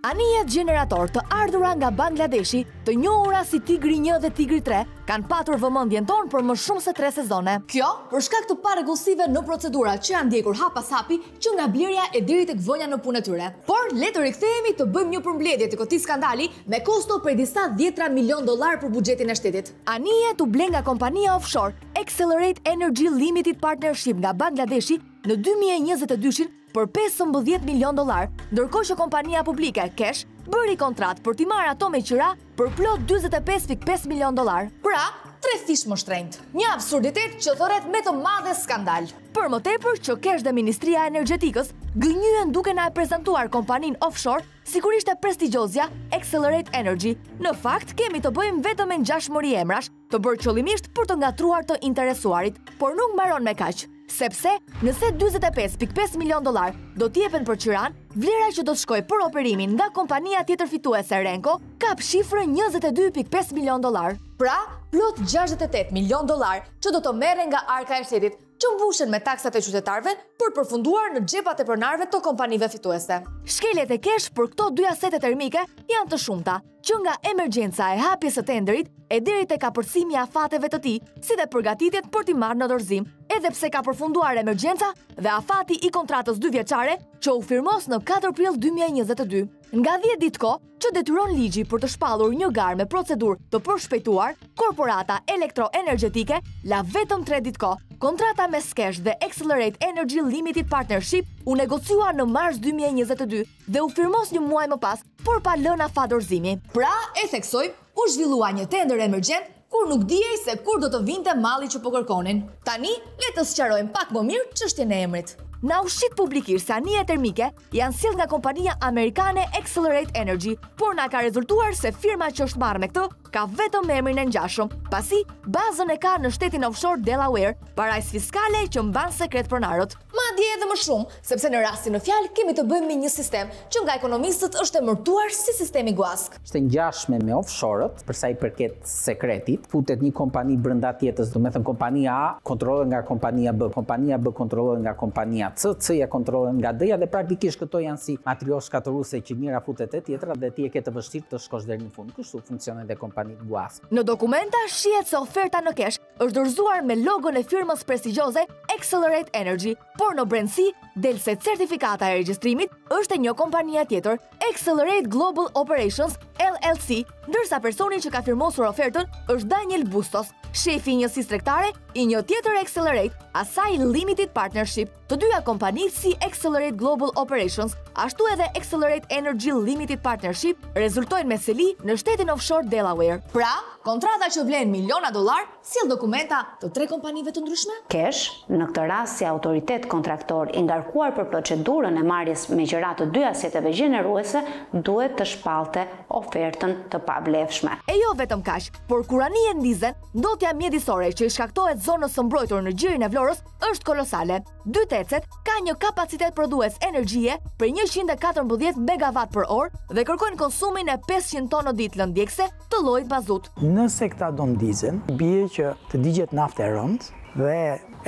Anijet gjenerator të ardhura nga Bangladeshi, të njohura si Tigri 1 dhe Tigri 3, kanë patur vëmendjen tonë për më shumë se 3 sezone. Kjo, për shkak të parregullsive në procedura që janë ndjekur hap pas hapi që nga blerja e deri tek vënia në punë e tyre. Por, le të rikthehemi të bëjmë një përmbledhje të këtij skandali me kosto prej disa dhjetra milion dollarë për buxhetin e shtetit. Anijet u blenë nga kompania offshore Excelerate Energy Limited Partnership nga Bangladeshi në 2022-shin për 15 milion dollarë, ndërkohë që kompania publike Kesh bëri kontratë për t'i marrë ato me qira për plot 45.5 milion dollarë. Pra, trefish më shtrenjtë. Një absurditet që thërret me të madhe skandal. Për më tepër që Kesh dhe Ministria e Energjetikës gënjyen duke na e prezantuar kompaninë offshore sikur ishte prestigjiozja Excelerate Energy. Në fakt, kemi të bëjmë vetëm me ngjashmëri emrash, të bërë qëllimisht për të ngatërruar të interesuarit, por nuk mbaron me kaq. Sepse, nëse 45.5 milion dollar do t'jepen për qiranë, vlera që do të shkojë për operimin nga kompania tjetër fituese Renco, kap shifrën 22.5 milion dollar. Pra, plot 68 milion dollar që do të merren nga arka e shtetit, që mbushen me taksat e qytetarëve për të përfunduar në xhepat e pronarëve të kompanive fituese. Shkeljet e kesh për këto dy asete termike janë të shumta, që nga emergjenca e hapjes së tenderit e deri te kapërcimi i afateve të tij, si dhe përgatitjet për t'i marrë në dorëzim, edhe pse ka përfunduar emergjenca dhe afati i kontratës dy vjeçare që u firmos në 4 prill 2022. Nga 10 ditë kohë që detyron ligji për të shpallur një garë me procedurë të përshpejtuar, Korporata Elektroenergjetike la vetëm 3 ditë kohë. Kontrata me Kesh dhe Excelerate Energy Limited Partnership u negociua në mars 2022 dhe u firmos një muaj më pas, por pa lënë afat dorëzimi. Pra, e theksoj, u zhvillua një tender emergjent kur nuk dihej se kur do të vinte malli që po kërkonin. Tani, le të sqarojmë pak më mirë çështjen e emrit. Na u shit publikisht se anijet termike janë sjellë nga kompania amerikane Excelerate Energy, por na ka rezultuar se firma që është marrë me këtë ka vetëm emrin e ngjashëm, pasi bazën e ka në shtetin offshore Delaware, parajsë fiskale që mban sekret pronarët. Madje edhe më shumë, sepse në rastin në fjalë kemi të bëjmë me një sistem që nga ekonomistët është emërtuar si sistemi guaskë. Është e ngjashme me offshore-ët, për sa i përket sekretit, futet një kompani brenda tjetrës, domethënë kompania A kontrollohet nga kompania B, kompania B kontrollohet nga kompania C, C-ja kontrollohet nga D-ja dhe praktikisht këto janë si matrioshka ruse që njëra futet te tjetra dhe ti e ke të vështirë të shkosh deri në fund. Kështu funksionojnë dhe kompanitë guaskë. Në dokumenta shihet se oferta në kesh është dorëzuar me logon e firmës prestigjioze Excelerate Energy, por në brendësi del se certifikata e regjistrimit është e një kompanie tjetër, Excelerate Global Operations LLC, ndërsa personi që ka firmosur ofertën është Daniel Bustos, shefi i njësisë tregtare i një tjetër Excelerate, asaj Limited Partnership. Të dyja kompanitë si Excelerate Global Operations, ashtu edhe Excelerate Energy Limited Partnership, rezultojnë me seli në shtetin offshore Delaware. Pra, kontrata që vlen miliona dollar sjell dokumenta të tre kompanive të ndryshme? Kesh, në këtë rast si autoritet kontraktor i ngarkuar për procedurën e marrjes me qira të dy aseteve gjeneruese, duhet të shpallte ofertën të pavlefshme. E jo vetëm kaq, por kur anijet ndizen, ndotja mjedisore që i shkaktohet zonës së mbrojtur në gjirin e Vlorës është kolosale. Dy TEC-et ka një kapacitet prodhues energjie prej 114 megawatt për orë dhe kërkojnë konsumin e 500 ton në ditë lëndë djegëse të llojit mazut. Nëse këta do ndizen, bie që të digjet naftë e rëndë dhe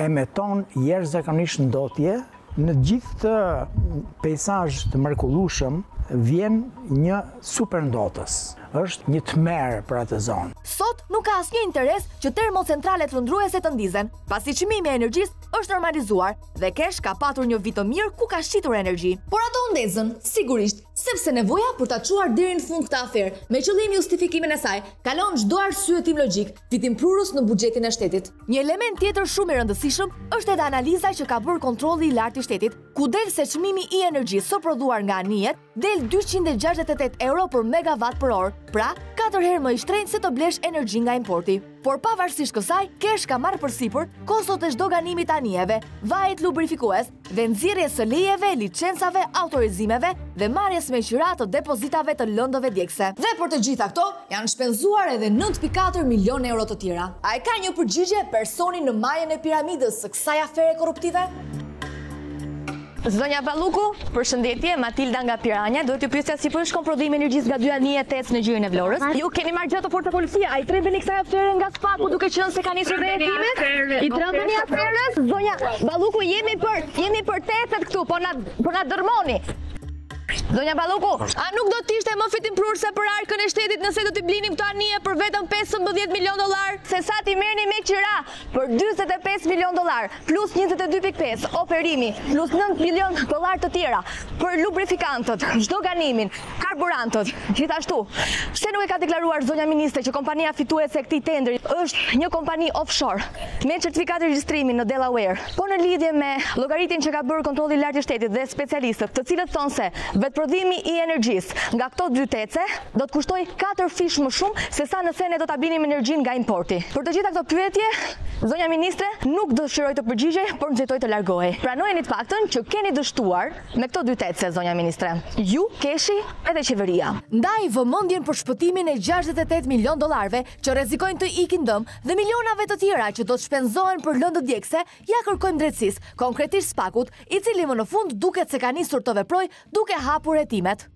emeton jashtëzakonisht ndotje në gjithë këtë peisazh të mrekullueshëm vjen një super ndotës. Është një tmerr për atë zonë. Sot nuk ka asnjë interes që termocentralet lundruese të ndizen, pasi çmimi i energjisë është normalizuar dhe Kesh ka patur një vit të mirë ku ka shitur energji. Por ato u ndezën, sigurisht, sepse nevoja për ta çuar deri në fund këtë aferë, me qëllim justifikimin e saj, kalon çdo arsyetim logjik, fitimprurës në buxhetin e shtetit. Një element tjetër shumë i rëndësishëm është edhe analiza që ka bërë kontrolli i lartë i shtetit, ku del se çmimi i energjisë së prodhuar nga anijet del 268 euro për megawatt për orë, pra 4 herë më i shtrenjtë se të blesh energji nga importi. Por pavarësisht kësaj, Kesh ka marrë përsipër kostot e zhdoganimit të anijeve, vajit lubrifikues dhe nxjerrjes së lejeve, licencave, autorizimeve dhe marrjes me qira të depozitave të lëndëve djegëse. Dhe për të gjitha këto janë shpenzuar edhe 9.4 milion euro të tjera. A e ka një përgjigje personi në majën e piramidës së kësaj afere korruptive? Zonja Balluku, përshëndetje, Matilda nga Piranja, duhet t'ju pyesja si po shkon prodhimi i energjisë nga dy anije TEC në gjirin e Vlorës. Ju keni marrë gjë të fortë policia, a i trembeni kësaj afere nga SPAK-u duke qenë se ka nisur dhe hetimet? I trembeni aferës? Zonja Balluku, jemi për jemi për TEC-et këtu, po na po na dërmoni. Zonja Balluku, a nuk do të ishte më fitimprurëse për arkën e shtetit nëse do t'i blinim këto anije për vetëm 15 milion dollar, se sa t'i merrni me qira për 45 milion dollar, plus 22.5 operimi, plus 9 milion dollar të tjera për lubrifikantët, zhdoganimin, karburantët. Gjithashtu, pse nuk e ka deklaruar zonja ministre që kompania fituese e këtij tenderi është një kompani offshore me certifikatë regjistrimi në Delaware? Po në lidhje me llogaritjen që ka bërë Kontrolli i Lartë i Shtetit dhe specialistët, të cilët thonë se vetëprodhimi i energjisë nga këto dy TEC-e do të kushtojë katërfish më shumë se sa nëse ne do ta blinim energjinë nga importi. Për të gjitha këto pyetje, zonja ministre nuk dëshiroi të përgjigjej, por nxitoi të largohej. Pranojeni të paktën që keni dështuar me këto dy TEC-e, zonja ministre. Ju, KESH-i edhe qeveria. Ndaj, vëmendjen për shpëtimin e 68 milion dollarëve që rrezikojnë të ikin dëm dhe milionave të tjera që do të shpenzohen për lëndë djegëse, ia kërkojmë drejtësisë, konkretisht SPAK-ut, i cili më në fund duket se ka nisur të veprojë duke hapur hetimet.